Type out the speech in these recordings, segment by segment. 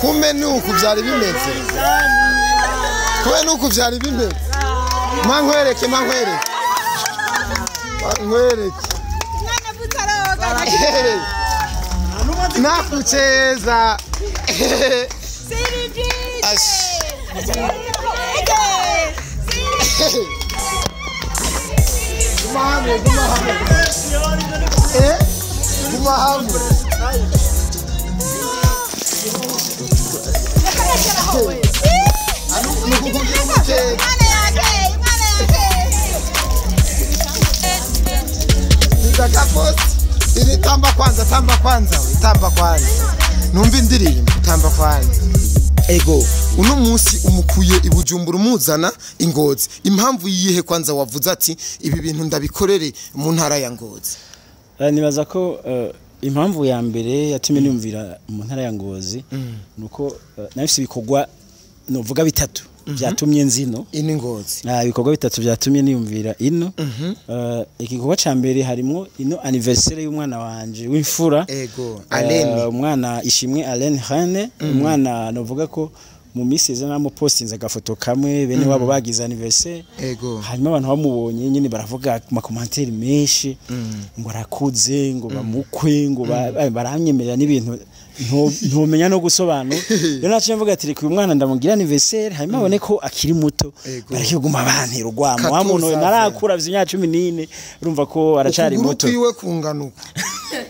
Kumbe nuku byari bimeze. Kumbe nuku byari bimeze. Mankwereke mankwereke. Mankwereke. Nakucheza. Guma hamwe. Guma hamwe. Tamba kwanza, tamba kwanza, tamba kwanza. Numva indirimbo, tamba kwanza. Ego, uno munsi umukuye ibujumbura umuzana ingozi. Impamvu yihe kwanza wavuze ati ibi bintu ndabikorere mu ntara ya Ngozi? Nibaza ko impamvu ya mbere yatumye niyumvira mu ntara ya Ngozi nuko nafise ibikorwa novuga bitatu byatumye nzino ini Ngozi. Ibikorwa bitatu byatumye niyumvira ino. Igikorwa ca mbere harimo ino anniversaire y'umwana wanje w'imfura. Ego, Alene. Umwana Ishimwe Alene Hane, umwana novuga ko mu minsi iza namupostinze agafoto kamwe bene wabo bagize anniversaire. Ego. Hanyuma abantu bamubonye nyine baravuga ku makomantere menshi ngo arakuze, ngo bamukwe, ngo baranyemerera n'ibintu ntumenya no gusobanura. Rero naciye mvuga ati reka uyu mwana ndamugira anniversaire hanyuma abone ko akiri muto, bareke kuguma bantera urwamo. Wa muntu narakura imyaka 14 urumva ko aracari muto. Ukuguru kwiwe kunganuka.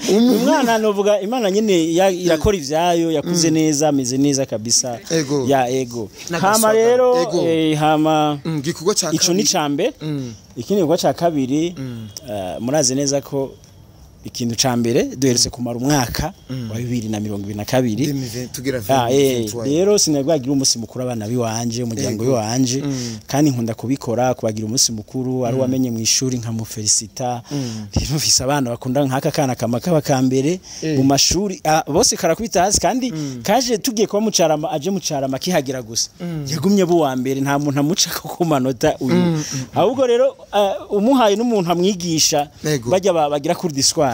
Umwana novuga Imana nyine irakora ivyayo, yakuze neza, ameze neza kabisa. Ya ego. Hama rero hama igikorwa ca ico ni cambe. Ikindi gikorwa ca kabiri murazi neza ko ikintu ca mbere duheretse kumara umwaka wa 2022 tugira rero sinagwagira umunsi mukuru abana biwanje, umuryango wiwanje, kandi nkunda kubikora kubagira umunsi mukuru ari wamenye mu ishuri nkamufelicita. Rero mfise abana bakunda nk'aka kana kama kambere mu mashuri bose karakubita hasi, kandi kaje tugiye kuba mucarama aje mucarama kihagira gusa yagumye bu wa mbere, nta muntu amuca ko manota uyu. Ahubwo rero umuhaye n'umuntu amwigisha bajya bagira cours du soir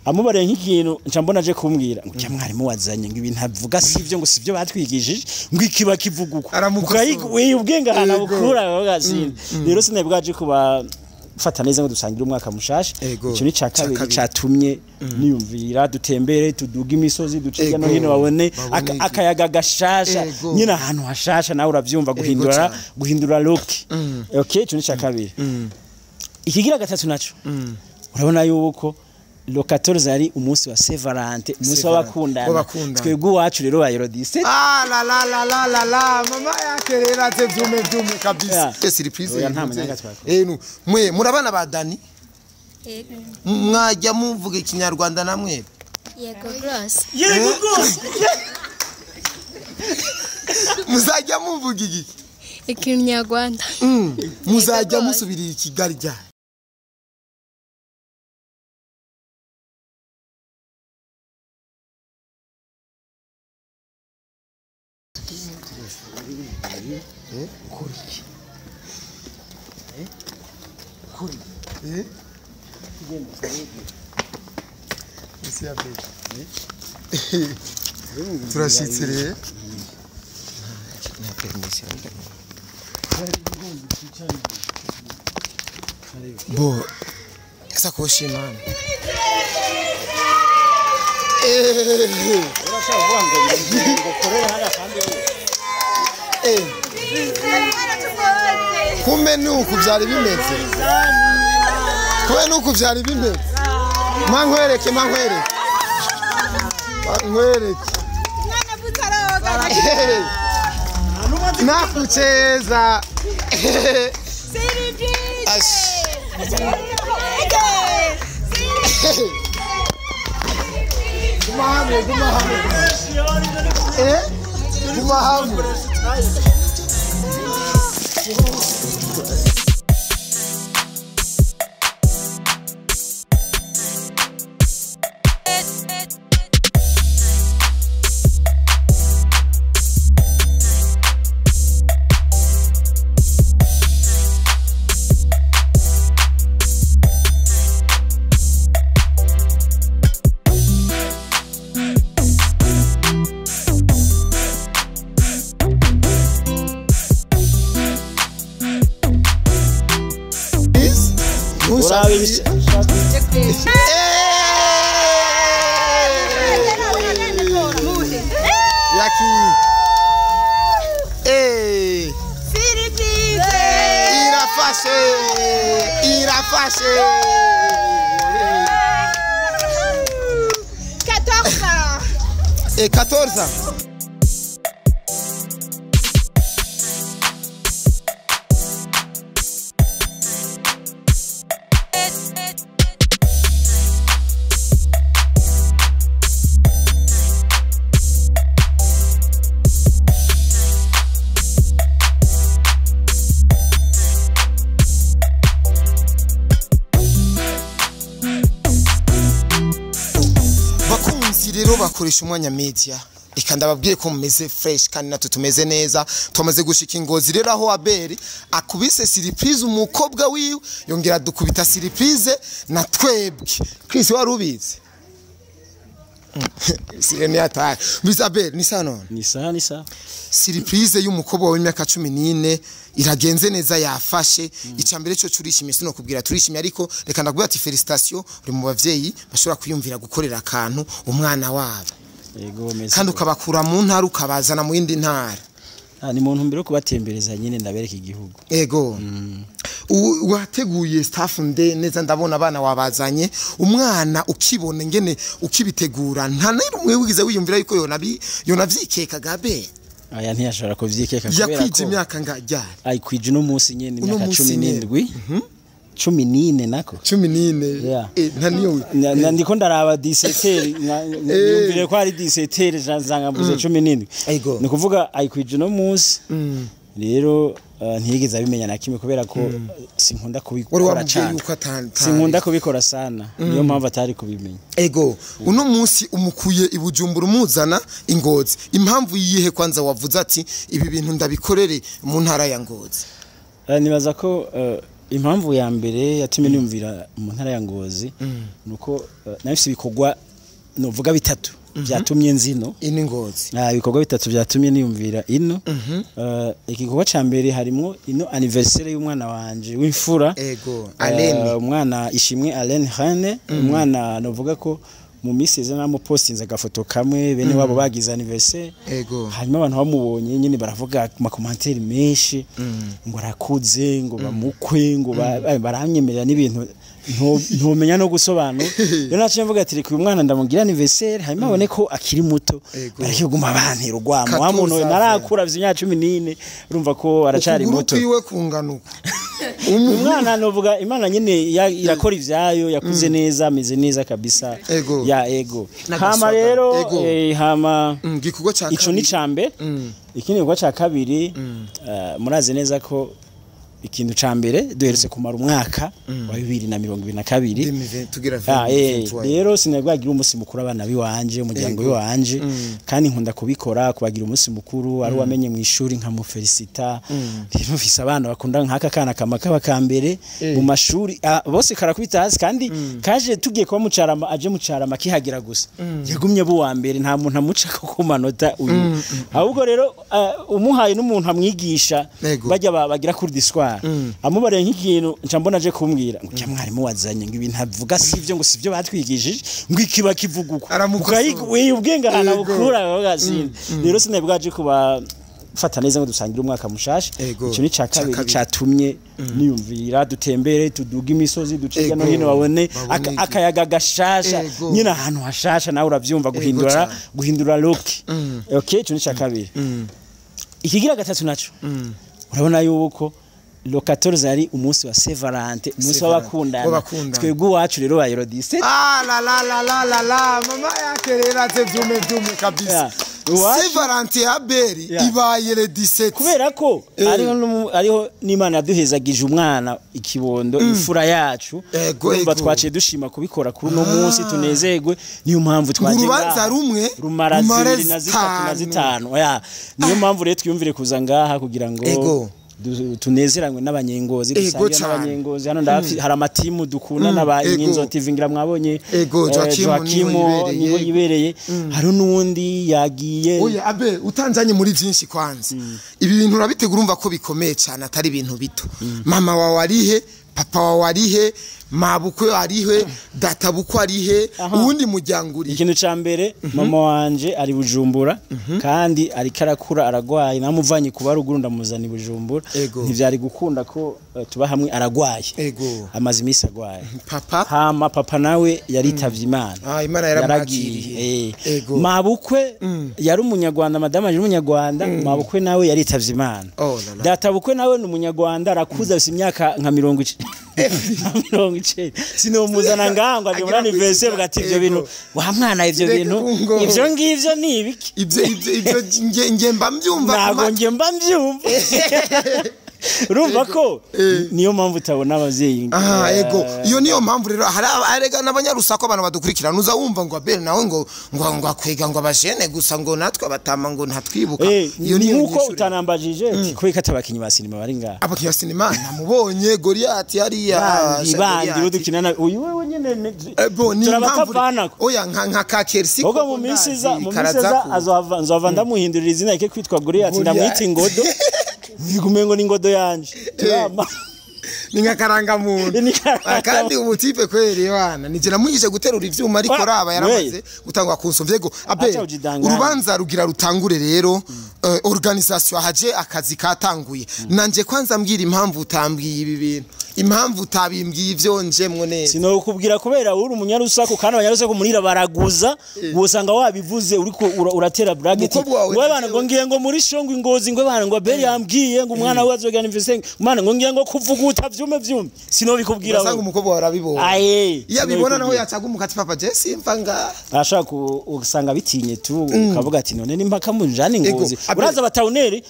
amubare nk'ikintu nca mbona aje kumbwira ngo cya mwarimu wazanye ngo ibintu avuga sivyo, ngo sivyo batwigishije, ngo ikiba kivuga uko ukayi ubwenge hana bukura bagasinde. Rero sinabwaje kuba fata neza ngo dusangire umwaka mushasha. Ico ni ca kabiri catumye niyumvira dutembere, tuduga imisozi, duciye no hino babone akayaga gashasha nyine ahantu hashasha, nawe uravyumva guhindura look. Okay, ico ni ca kabiri. Ikigira gatatu naco urabona yuko le 14 ari umunsi wa Saint Valentin, umunsi w'abakundana. Twebwe iwacu rero ba Herodise. Ah la la la la la la, mama yake rero ate vyume vyume kabisa. Surprise. Nu mwe murabana ba Dani? Yego. Mwajya muvuga ikinyarwanda namwe? Yego rwose. Yego rwose. Muzajya muvuga iki? Ikinyarwanda. Muzajya musubirira i Kigali ryari? Turashitse rero. Bo sakoshi man. Kumbe nuku byari bimeze. Kumbe nuku byari bimeze. Mankwereke mankwereke. Mankwereke. Nakucheza. Guma hamwe, guma hamwe. Guma hamwe. Urabe. Yaki. Eh. Irafashe. Irafashe. 14. Et 14. Rero bakoresha umwanya media, reka ndababwiye ko mumeze fresh kandi natwe tumeze neza. Tumaze gushika Ingozi rero aho Abeli akubise surprise umukobwa wiwe, yongera dukubita surprise na twebwe. Chris wari ubizi? Sirene yataye. Abeli ni sawa none? Ni sawa, ni sawa. Surprise y'umukobwa w'imyaka 14 iragenze neza, yafashe. Icambere cyo turishimye, sino kubwira turishimye, ariko reka ndakubwira ati felicitation, uri mu bavyeyi bashobora kwiyumvira gukorera akantu umwana wabo. Yego, meze. Kandi ukabakura mu ntara ukabazana mu yindi ntara. Ni mu ntumbero yo kubatembereza nyine, ndabereka igihugu. Ego. Wateguye staff nde neza, ndabona abana wabazanye. Umwana ukibona ngene ukibitegura, nta n'umwe wigize wiyumvira yuko yonavyikeka Gabe? Aya ntiyashobora kuvyikeka kubera ko yakwije imyaka ngajyari. Ayikwije uno munsi nyene Uno imyaka munsi 17. 14 nako. 14. Yeah. Nta niyo. Ndiko ndaraba 17, niyumvire ko ari 17 zanga mvuze 17. Ego. Ni kuvuga ayikwije uno munsi. Rero ntiyigeze abimenya na kimwe kubera ko sinkunda Wari kubikora wamubwiye cyane. yuko Sinkunda kubikora sana. Niyo mpamvu atari kubimenya. Ego, uno munsi umukuye i Bujumbura umuzana Ingozi. Impamvu yihe kwanza wavuze ati ibi bintu ndabikorere mu ntara ya Ngozi? Nibaza ko impamvu ya mbere yatumye niyumvira mu ntara ya Ngozi nuko nafise ibikorwa novuga bitatu byatumye nzino. Ini Ngozi. Ibikorwa bitatu byatumye niyumvira ino. Igikorwa ca mbere harimwo ino anniversaire y'umwana wanje w'imfura. Ego, Alene. Umwana Ishimwe Alene Hane, umwana novuga ko mu minsi iza namupostinze agafoto kamwe bene wabo bagize anniversaire. Ego. Hanyuma abantu bamubonye nyine baravuga ku makomantere menshi ngo arakuze, ngo bamukwe, ngo baranyemerera n'ibintu ntumenya no gusobanura. Rero naciye mvuga ati reka uyu mwana ndamugira anniversaire hanyuma abone ko akiri muto, Ego. bareke kuguma bantera urwamo. Wa muntu 14. narakura afite imyaka 14, urumva ko aracari Ukuguru muto. kwiwe kunganuka. Umwana novuga Imana nyene irakora ivyayo, yakuze neza, ameze neza kabisa. Ego. Ya ego. N'agaswaga. Hama rero Ego. Hama Igikorwa ca ico ni kabiri. ca mbere. Ikindi gikorwa ca kabiri, murazi neza ko ikintu ca mbere duherutse kumara umwaka wa 2022. 2020 tugira 2023. Rero sinabwagira umunsi mukuru abana biwanje, umuryango Ego. wiwanje, kandi nkunda kubikora kubagira umunsi mukuru, ari wamenye mu ishuri nkamufelicita. Rero mfise abana bakunda nk'aka kana kama kaba ka mbere mu mashuri, bose karakubita hasi, kandi kaje tugiye kuba mucarama, aje mucarama kihagira gusa yagumye bu wa mbere, nta muntu amuca ko ku manota uyu. Ahubwo rero umuhaye n'umuntu amwigisha Ego. bajya bagira cours du soir, amubariye nk'ikintu nca mbona aje kumbwira ngo cya mwarimu wazanye ngo ibintu avuga sivyo, ngo sivyo batwigishije, ngo ikiba kivuga uko. Aramukosora. Ubwenge ahantu Ego. abukura, aravuga sindi. Rero sinabwaje kuba fata neza ngo dusangire umwaka mushasha. Ego. Ico ni ca Ca kabiri kabiri. catumye niyumvira dutembere, tuduge imisozi, duce hirya no Ego. hino, babone Babone iki. akayaga gashasha. Ego. Nyine ahantu hashasha nawe uravyumva, guhindura cane. guhindura look. Okay, ico ni ca kabiri. Ikigira gatatu naco, urabona yuko le 14 ari umunsi wa Saint Valentin, umunsi Saint Valentin, w'abakundana. w'abakundana. Twebwe iwacu rero ba Eurodise. Ah la la la la la la, mama yake rero aze vyume vyume kabisa. Yeah. Iwacu- Saint Valentin ya Abeli Yeah. ibaye le 17. Kubera ko hariho hariho n'Imana yaduhezagije umwana ikibondo, imfura yacu. Ego, Urumva ego. twaciye dushima kubikora kuri uno munsi tunezerwe, niyo mpamvu twaje Urubanza ngaha. rumwe rumara rumara zibiri na zitatu na zitanu. zitanu. Oya, niyo mpamvu rero twiyumvire kuza ngaha kugira ngo Ego. Tunezeranwe n'abanyengozi, Ego dusangire cane. n'abanyengozi. Hano ndahafi hari amatimu dukundana ba Ego. Inkinzo TV, ngira mwabonye Ego, Joachim Joachim niho yibereye. niho yibereye, hari n'uwundi yagiye. Oya Abe, utanzanye muri byinshi kwanza. Ibi bintu urabitegura, urumva ko bikomeye cyane, atari ibintu bito. Mama wawe arihe? Papa wawe arihe? Mabukwe arihe? Databukwe arihe? Uwundi muryango uri? Ikintu ca mbere, mama wanje ari Bujumbura kandi ariko arakura, aragwaye. Namuvanye kuba ruguru ndamuzana i Bujumbura. Ntivyari gukunda ko tuba hamwe aragwaye. Amaze iminsi agwaye. Papa? Hama papa nawe yaritavye Imana. Ah, Imana yaramwakiriye. Mabukwe yari umunyarwanda, madama yari umunyarwanda, mabukwe nawe yaritavye Imana. Oh la la. Databukwe nawe ni umunyarwanda, arakuze, afise imyaka nka 90. Sinomuzana ngaha ngo aje muri anniversaire bugati ivyo bintu wa mwana, ivyo Reka bintu kungo. Ivyo ngivyo ni ibiki? Ivyo nge mba mbyumva. Ntabwo nge mba mbyumva. Urumva ko niyo mpamvu utabona abavyeyi. Ah, ego, iyo niyo mpamvu rero hari arega n'abanyarusaku, abantu badukurikirana, uza wumva ngo Abel nawe ngo akwega ngo abajene gusa, ngo natwe abatama ngo ntatwibuka. Iyo Iyo niyo nkuko nyishure. utanambajije ati kubera ko atabakinyi ba sinema bari ngaha. Abakinnyi ba sinema namubonye Goliath hariya. Bandi Sha bandi Goliath. bo dukinana, uyu wewe nyene Bo ni impamvu turabakavanako. Oya, nka ka Kersi. Ahubwo mu minsi iza azohava nzohava ndamuhindurira izina rike kwitwa Goliath, Goliath. ndamwita Ingodo. Bigumengo ni ingodo yanje. Turama. Ni nka karangamuntu. Ni karangamuntu. Ah, kandi umutipe kweri wana nije namwigishe guterura ivyuma, ariko raba yaramaze gutangwa kunsomvye. Ego Abe, Acha ujidanganye. urubanza rugira rutangure rero, organisation haje, akazi katanguye. Nanje kwanza mbwira impamvu utambwiye ibi bintu, impamvu utabimbwiye ivyo njemwo neza. Sinokubwira kubera uri umunyarusaku, kandi abanyarusaku murira baraguza, usanga wabivuze uriko uratera bracket. Umukobwa wawe Ngo bana, ngo ngiye ngo muri shongwe Ingozi, ngo bana, ngo Abel yambwiye ngo umwana we azogira anniversaire, umwana ngo ngiye ngo kuvuguta vyume vyume. Sinobikubwira. Urasanga umukobwa wawe arabibona. Aye. Iyo abibona naho Sinobikubwira. yacagumuka ati: "Papa, je simva nga." Ashaka usanga bitinye tu, ukavuga ati none nimpaka munjane Ngozi. Ego, Abel. Uraza abatawuneri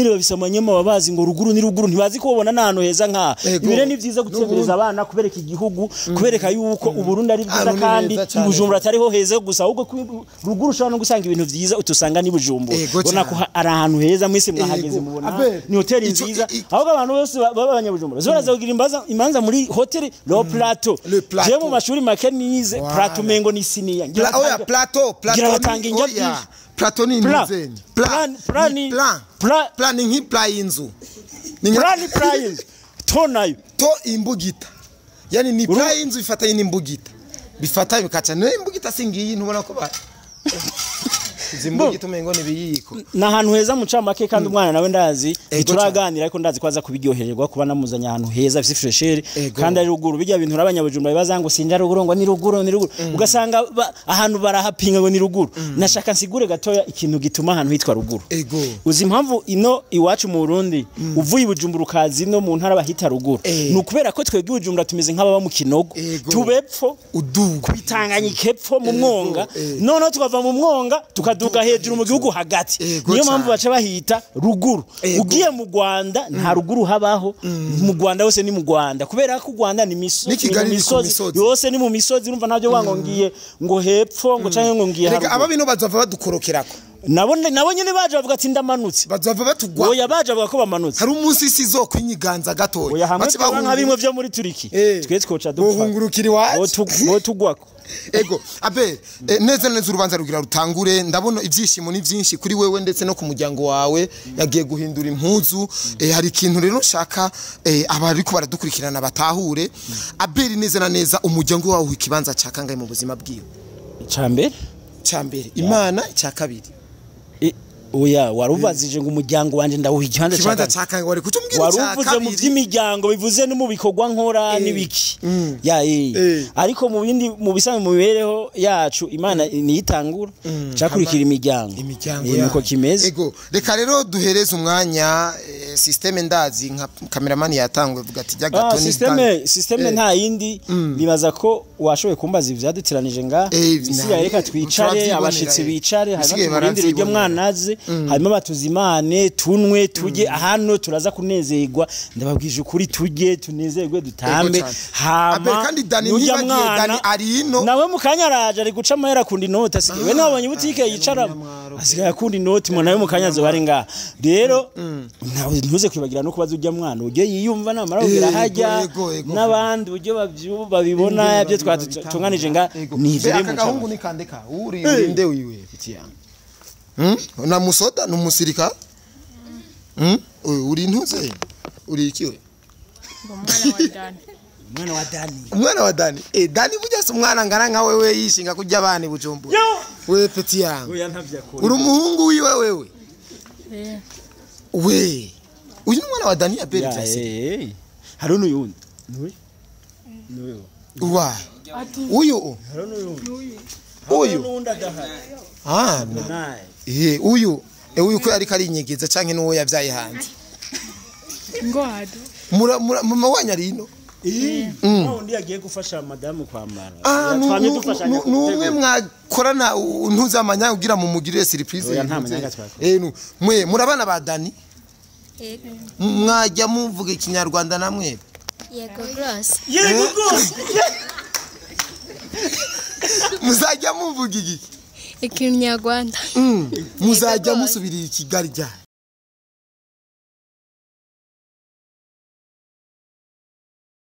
babise amanyema, babazi ngo ruguru ni ruguru, ntibazi ko babona n'ahantu heza nka Ego. ibi. Rero ni vyiza gutembereza abana, kubereka igihugu, kubereka yuko Uburundi ari bwiza Ahantu ni kandi heza cane. Bujumbura atariho heza gusa, ahubwo ruguru ushobora no gusanga ibintu vyiza utusanga ni Bujumbura. Ubona ko ari ahantu heza, mwese mwahageze. Mubona Abel, ni hoteli nziza. Ahubwo abantu bose baba abanyabujumbura baraza kugira imbanza muri hoteli Le Plateau. Le Plateau. Je mu mashuri make nize Voilà. Plateau mengo ni siniya. Oya, plateau, plateau. Ngira batanga indya Oya, byinshi. plateau ni ntuzenye. Plan, plan ni plan. Plan ni nk'ipla y'inzu. Ni nka Plan ni plan y'inzu. To nayo. To imbugita. Yani ni plan y'inzu ifatanye n'imbugita. Bifatanye bikaca. Ne imbugita singiyi, ntubona ko ba izi mbugita umengo ni biyiko. Ni ahantu heza mu camake, kandi umwana nawe ndazi, Ego. ntituraganira, ariko ndazi ko aza kubiryohererwa kuba namuzanye ahantu heza afise fraîcheur kandi ari ruguru. Bijya bintu abanyabujumbura bibaza ngo sinja ruguru, ngo ni ruguru, ni ruguru, ugasanga ahantu barahapinga ngo ni ruguru. Nashaka nsigure gatoya ikintu gituma ahantu hitwa ruguru. Uzi impamvu ino iwacu mu Burundi, uvuye i Bujumbura ukaza ino mu ntara, bahita ruguru? Ni ukubera ko twebwe i Bujumbura tumeze nk'ababa mu kinogo. Tubepfo Uduga. kwitanganyika epfo mu mwonga, noneho tukava mu mwonga tukaduga hejuru mu gihugu hagati. Niyo mpamvu baca bahita ruguru. Ugiye mu Rwanda nta ruguru habaho. Mu Rwanda hose ni mu Rwanda, kubera ko u Rwanda ni N'i Kigali ni mu ni ku misozi misozi. yose ni mu misozi. Urumva ntabyo wango ngiye ngo hepfo ngo canke ngo ngiye Reka aba haruguru. bino bazava badukorokerako. Nabo nyene baje bavuga ati ndamanutse. Bazava batugwa. Oya, baje bavuga ko bamanutse. Hari umunsi isi izokwinyiganja gatoya. Oya, hamwe Bace tuba nka bimwe vyo muri Turiki, twe twoca dupfa. Bohungurukira iwacu. Bo tugwako. Ego Abel, neza neza urubanza rugira rutangure, ndabona ibyishimo ni byinshi kuri wewe ndetse no ku muryango wawe, yagiye guhindura impuzu. Hari ikintu rero nshaka abariko baradukurikirana batahure. Abel, neza na neza umuryango wawe ikibanza ca kangahe mu buzima bwiwe? Icambere. Ca mbere Imana, icya kabiri? Oya, warubazije ngo umuryango wanje ndawuha ikibanza ca Ikibanza kabiri. ca kangahe? Wari kutumbwira icya Waruvuze mu kabiri. by'imiryango, bivuze no mu bikorwa nkora n'ibiki ya Ariko mu bindi, mu bisanzwe, mu mibereho yacu, Imana niyitangura, cakurikira imiryango. Imiryango Nuko yayo. kimeze. Ego, reka rero duhereze umwanya système, ndazi nka cameraman yatangwe vuga ati jya gato ni Système nta yindi. Nibaza ko washoboye kumbaza ivyadutiranije nga bisigaye, reka twicare, turavyibonera, abashitsi bicare, hanyuma Bisigaye tumurindire uryo baravyibonera. mwana aze, hanyuma batuzimane, tunwe, turye. Hano turaza kunezerwa, ndababwije ukuri, turye, tunezerwe, dutambe. Ego cane. Hama Abe, kandi Dani nurya ntibagiye, Dani ari ino. Nawe mu kanya araje, ari guca amahera, akunda inoti, asigaye we nabonye butike yicaramo, asigaye akunda inoti mu nawe mu kanya azoba ari ngaha. Rero nawe ntuze kwibagira no kubaza urya mwana uburyo yiyumva namara kugira hajya Ego. n'abandi uburyo babibona ibyo twatunganije nga. Ni ivyo rero Aka mu gahungu ncamake. ni kande ka uri urinde wiwe piti yangu. Na musoda ni umusirikare. Uri ntuze uri ikiwe. Umwana wa Dani. Umwana wa Dani. Umwana wa Dani. Dani burya si umwana ngana nka wewe yishinga kurya abana i Bujumbura. We petit yangu. Oya, ntavyo akora. Uri umuhungu wiwe wewe? Eh. We. Uyu ni umwana wa Dani ya Beri Ya, Classic. Hari n'uyundi. N'uyu. N'uyu. Wa. Uyu. Hari n'uyundi. Uyu. N'undi adahari. Ah, na. Naye. Uyu. Uyu ko ariko arinyegeza canke nuwo yavyaye hanze. Ngwado. Mura, mura mama wanyu ari ino. Undi yagiye gufasha madamu kwambara. Ah, Twamye dufashanya numwe gutegura. mwakorana ntuzamanya kugira mumugirire surprise. Oya, nta manyanga twakora. Mwe murabana ba Dani? Yego. Mwajya muvuga ikinyarwanda namwe? Yego rwose. Yego rwose. Muzajya muvuga iki? Ikinyarwanda. Muzajya Yego rwose. musubirira i Kigali ryari?